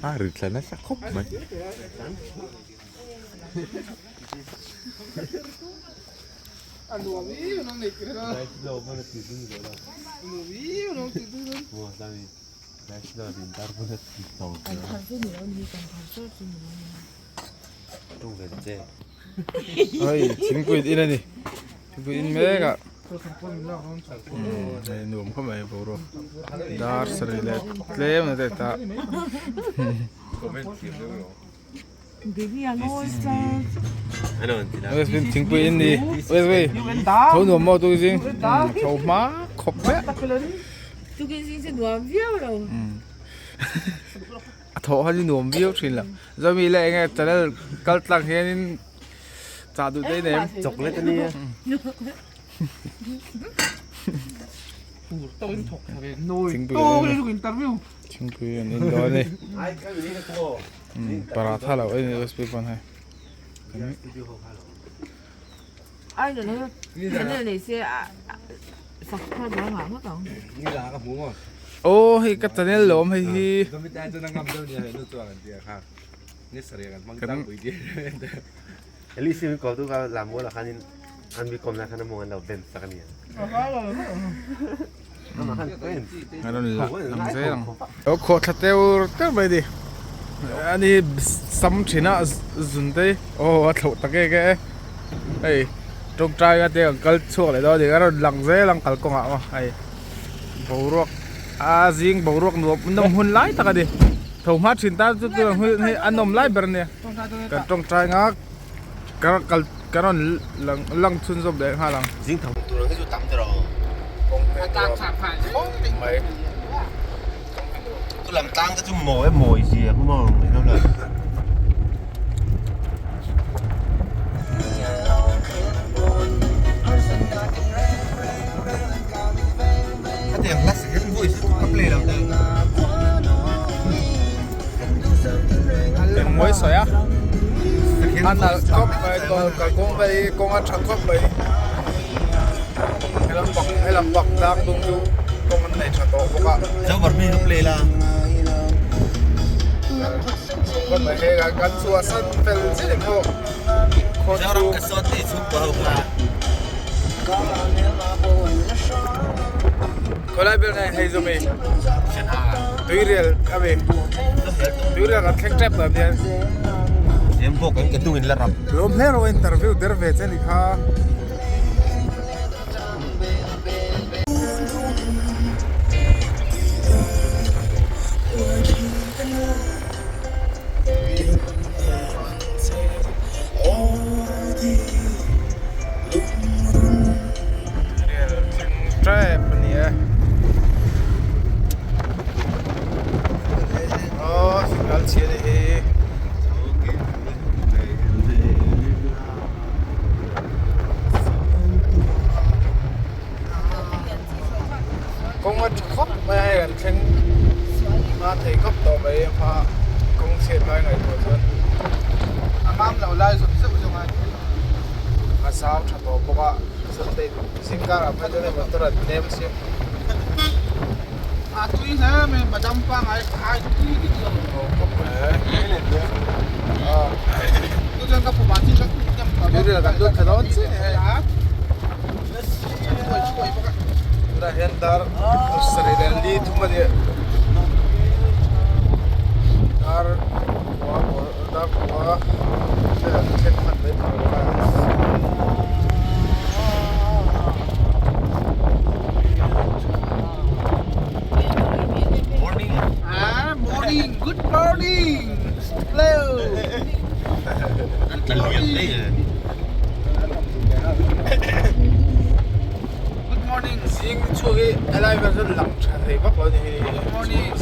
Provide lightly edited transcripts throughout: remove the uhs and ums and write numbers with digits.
A ri thla nasa khawp mai. Hei thingpui in a ni thingpui in mek a hei nuam khawp mai boruak dar sarih leh tlem a ni ta thingpui in ni tho nuam maw tu zing tho hma khawp mai a thawh hi nuam viau thin lo Zomi leh enge channel kal tlang hianin chah duh te nem chocolate a nia thingpui an in dawn a ni paratha lo ei ni usb pawn hei aw hei ka channel lawm hei hi Aw khawhthla teuh teuh mai a ni ani sam thin a zun te aw a thlauh tak em em hei tawngtai a te an kal chhuak leh dawn a ni a rawn lang zel ang kalkawngah maw hei boruak a zing boruak nuam nawm hun lai tak a ni tho hma thin tan chu chu ang hi a nawm lai ber a nia kan tawngtai nghak ka kal ka rawn lang lang chhunzawm leh nghal ang. Engmawi sawi a a nalh khawp mai kalkawng vel hi kawng a tha khawp mai helam bang helam bang tlang dung chu kawng an nei tha tawh bawk a khawp mai hei kan chhuahsan fel chiah pawh khaw chu. Khawlai vel nge hei zawm ei tuirial a mi tuirial kan thleng tep tawh hian lawm hle rawh interview der ve che ni kha. Rel thleng tep a ni e aw signal chhia a nih hi. Kawng a tha khawp mai a hei kan thleng hma thei khawp tawh mai a hma kawng chhiat lai ngaihtuah chuan a mam loh lai zawk zeuh zawk a a zau tha tawh bawk a zing karah phei chuan hei motor an tlem a sia a tui hle mai badam pangai ai tui dik lo khawp mai a kan lut thla dawn chiah hei. Tunah hian dar sarih leh li thum a ni dar kua dar kua vel an thleng hman mai thei bawk a. Morning Ah, morning, good morning. Hello. Good morning. Zing chhuak hi a lai vel chuan lang tha thei vak lo a ni hei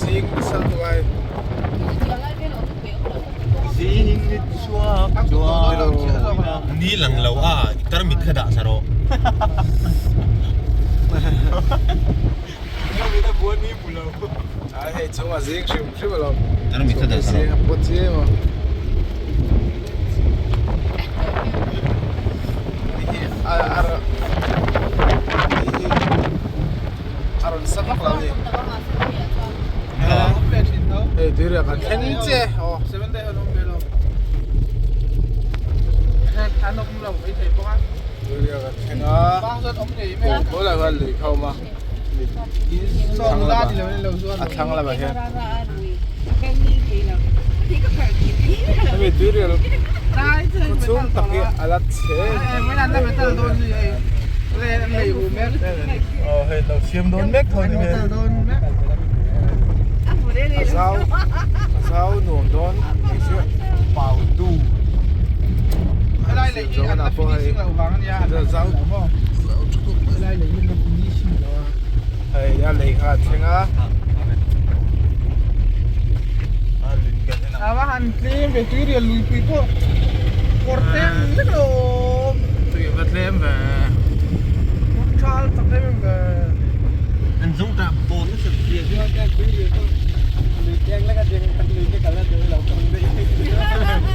zing nasa lutuk a hei. Ni lang lo a tarmit kha dah sa rawh. Hei chung a zing hrim hrim alawm. Tarmit kha dah sa rawh. Zing a pawt chiai maw. A rawn sa vak lo a ni. Hei tuiriah kan thleng che aw. Tuiriah kan thleng a. Khaw lai khan lui kha a awm a. A thlang lamah hian hemi tuirial khaw chhung tak hi a la chhe aw hei lo siam dawn mek tho a ni hmel a zau a zau nuam dawn zau Hei a lei kha a thleng a. A va han tlem ve tui rial lui pui pawh kawr tlem vek lo awm. Tui a va tlem ve. Kawr thal tak em em ve. An zawng tah bawn nasa zia hi.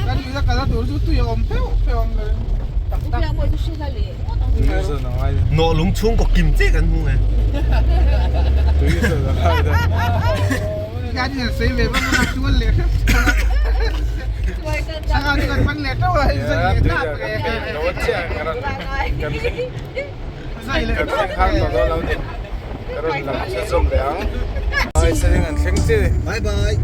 Kan lui a kal a tur chu tui a awm pheuh pheuh ang ka ring. Tak tak. Nawh lung chhungkaw kim che kan hmu nge. Bye bye.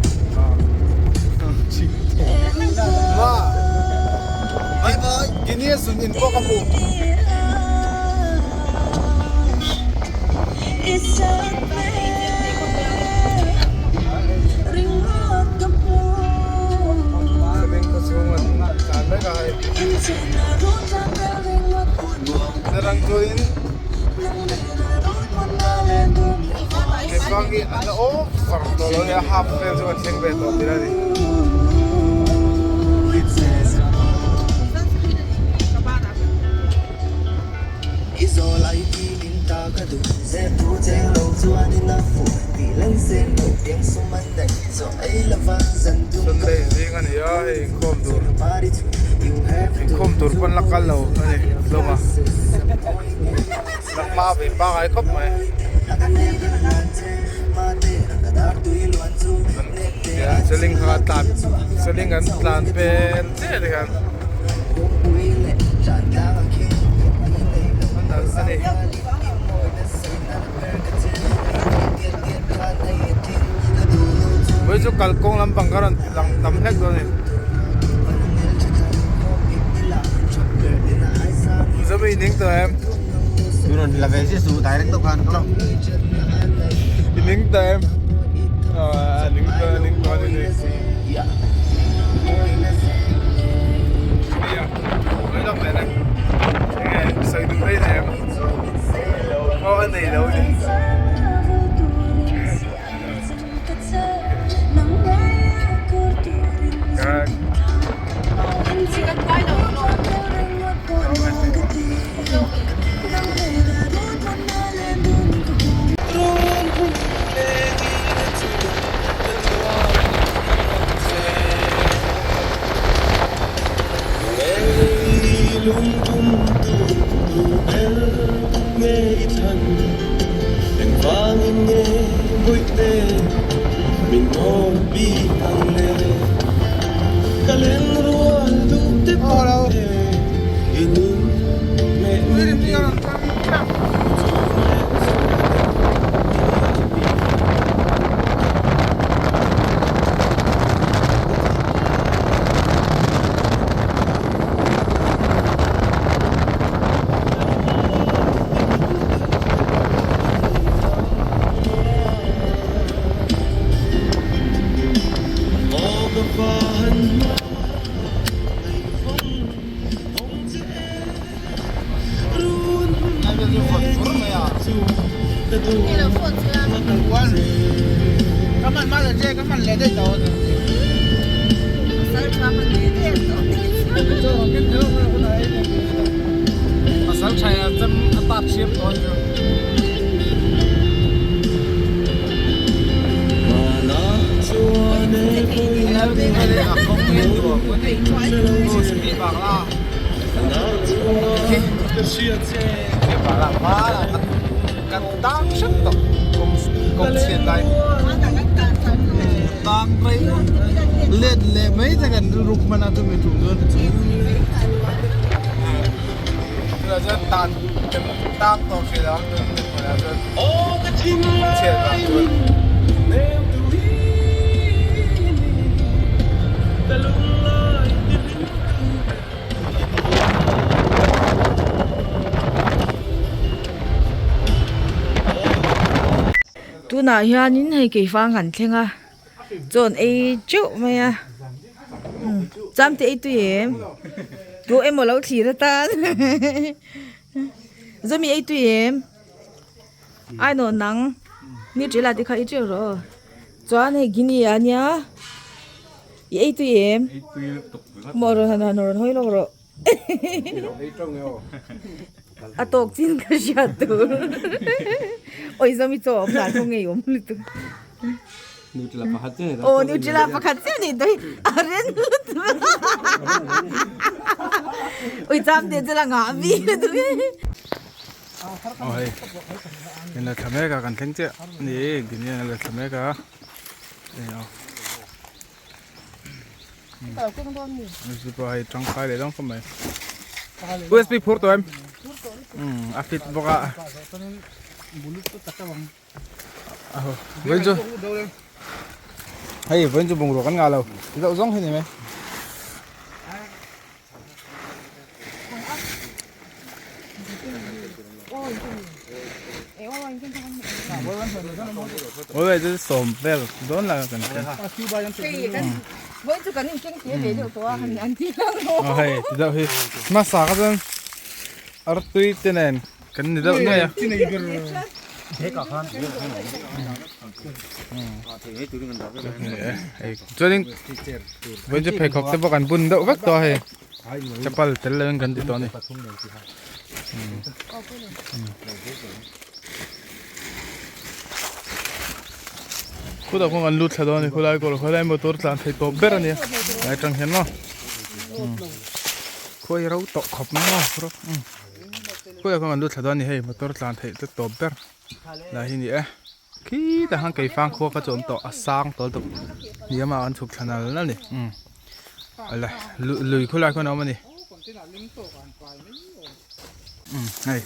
Bye bye. Gini zun in pawh ka hmu. Swimming khaw chhung an tlan mek a hei. Narang chuanin kepang hi an over tawh lo a nia half vel chu an thleng ve tawh tir a ni. Sunday zing a ni a hei inkhawm tur inkhawm tur pawn la kal lo a ni hlawm a la hma ve pangai khawp mai. Seling kha tlan seling an tlan vel chiah te khan a ni. Vawi chu kalkawng lampang ka rawn lang tam hlek dawn a ni. Zomi ning tawh em? Rawn la ve chiah chu direct deuh khan ka lo. I ning tawh em? Aw ning tawh ning tawh a ni ni. Nia vawi lawk leh le. Enge sawi duh daih em? Aw a nei lo a ni. Pasal tha chem a tat hriam tawn chu. Let leh mai te kan ruk hman a chumi tum chuan tunah chuan tan tang tawh hrih lo ang tun hmunah chuan chhiat vang chuan. Tunah hianin hei keifang kan thleng a chaw an ei teuh mai a cham te ei tui em tu emaw lo thlir atan zawmi ei tui em ainawn nang ni tila te kha i teuh rawh aw chuan hei gini a nia i ei tui em maw rawn han rawn hawi lawk rawh. A tawk chin ka hriat tur oi zawmi chaw awm dan khaw ngei awm lutuk Nutella pakhat chiah ni aw Nutella pakhat chiah ni tawh hi a ren lutuk oi cham te chu la ngah vi lutuk e. Aw hei in la thla mek a kan thleng chiah ni gini an la thla mek a hei aw. USB pawh hei tangkai leh dawn khawp mai USB phur tawh em a fit bawk a vawiin chu hei vawiin chu bungrua kan ngah lo deuh zawng hi ni mai. Ôi vậy sawm vel dawn la kan Voi chu kan in keng te ve deuh tawh a han an ti lang lo. Aw hei ti deuh hi hmasa kha chuan artui te nen kan ni deuh nuai a. Chuanin vawiin chu pheikhawk te pawh kan bun deuh vek tawh a hei chapal tel lovin kan ti tawh a ni. Khutah kawng an lut thla dawn a ni khulai kawr khawlai motor tlan thei tawp ber a nia lai atang hian maw khuai ro tawh khawp mai maw khulai kawng an lut thla dawn a ni hei motor tlan theih te tawp ber lai hi a ni e khitah khan keifang khua kha chu a awm tawh a sang tawl tawp hniam ah an chhuk thla nal nal a ni awle lui khulai khawn a awm a ni. Hei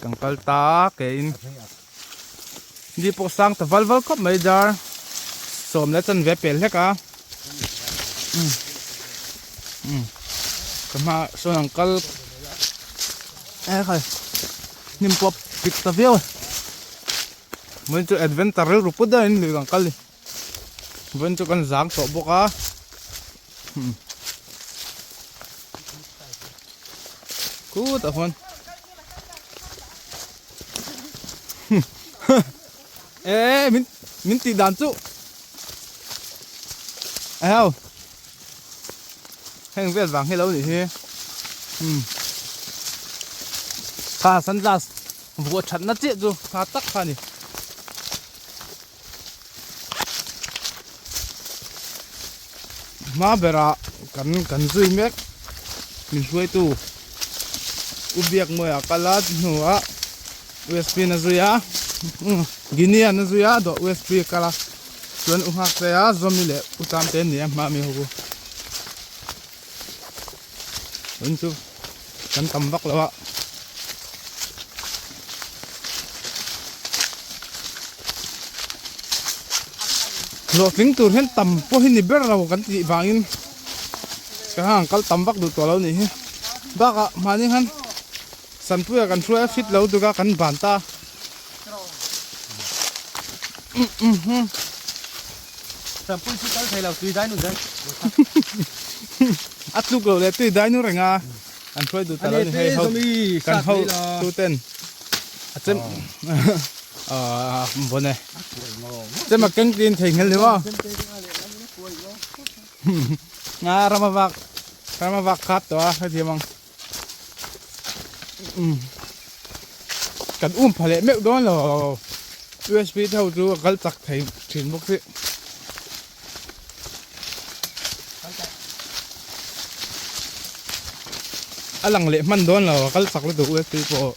kan kal ta ke in ni pawh sang ta val val khawp mai jar sawm leh chanve pel hlek a ka hma sawn ang kal e khai hnim pawh pik ta viau a vawiin chu adventure rilru put deuh in lui kan kal ni vawiin chu kan zang tawh bawk a. Khutah khuan e min min tih dan chu ehau heng vel vang hi lo nih hi kha sunglass vuah that na chiah chu tha tak kha a ni. Hma berah kan kan zui mek min hruaitu U Biakmawia kal a hnuah U_S_P na zui a Guinea na zui a dawh U_S_P a kal a chuan U Nghaktea Zawmi leh U Tamte an ni a hma ami ho chu tun chu kan tam vak lo a. Hlawhtling tur hian tam pawh hi ni ber lo kan tih vangin ka hang kal tam vak duh tawh lo nih hi bakah mahni khan Sanpuia kan hruai a fit lo tuk a kan ban ta Sanpui chu kal thei lo tui dai nu zel a tluk lo leh tui dai nu reng a an hruai duh ta lo ni hei ho kan ho tu ten a chem. Ah bon e. Chema keng tin thei nghel ni maw? Nga rama vak rama vak khat tawh a hetiang ang. Kan um pha leh meuh dawn lo U_S_P te ho chu a kal chak thei thin bawk si. A lang leh hman dawn lo a kal chak lutuk U_S_P pawh.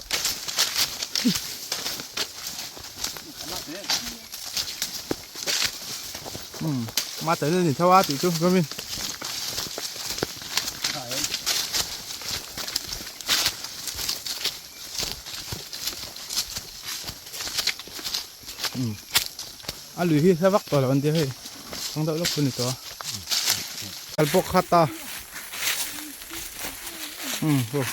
Ma tel a ni tho a tih chu chuanin. A lui hi hla vak tawh lo an tia hei ang deuh lawk chu ni tawh a kal pawh khat a um aw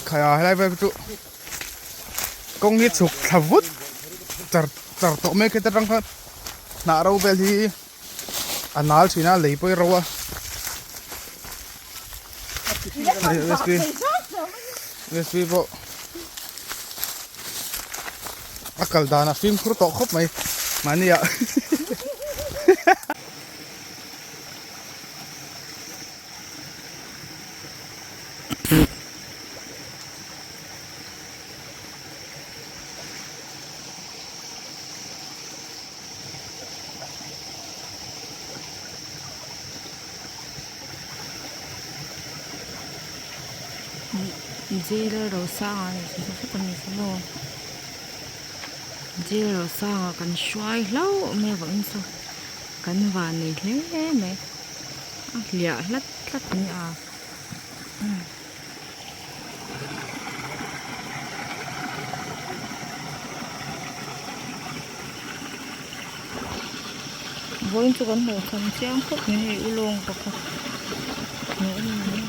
khaia helai vel chu kawng hi chhuk thla vut char char tawh mai khi ta tang khan hnah ro vel hi a nal thin a lei pawh hi ro a usb usb pawh a kal dan a fimkhur tawh khawp mai mahni ah Jail Rosanga ni chu hre ka ni chu maw Jail Rosanga kan hruai hlauh mai avangin chu kan van nei hle mai a hliah hlat tlat a ni a. Vawiin chu kan hmuh chhan chiang khawp mai hei ulawng pakhat hmuh a ni mai.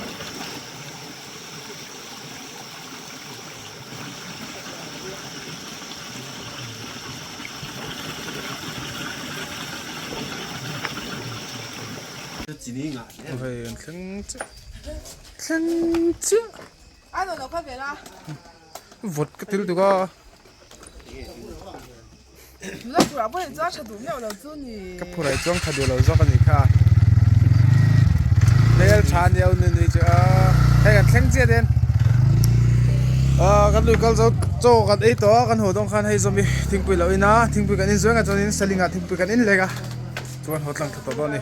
Hei an thleng chiah thleng chiah vawt ka til tuk a. Ka phurai chuang tha duh lo zawk a nih kha hmel tha nia u nunui chu a hei kan thleng chiah den ah kan lui kal zo chaw kan ei tawh a kan haw dawn khan hei zawm hi thingpui lo in a thingpui kan in zuai nga chuanin saling ah thingpui kan in lek a chuan haw tlang tha tawh dawn a ni.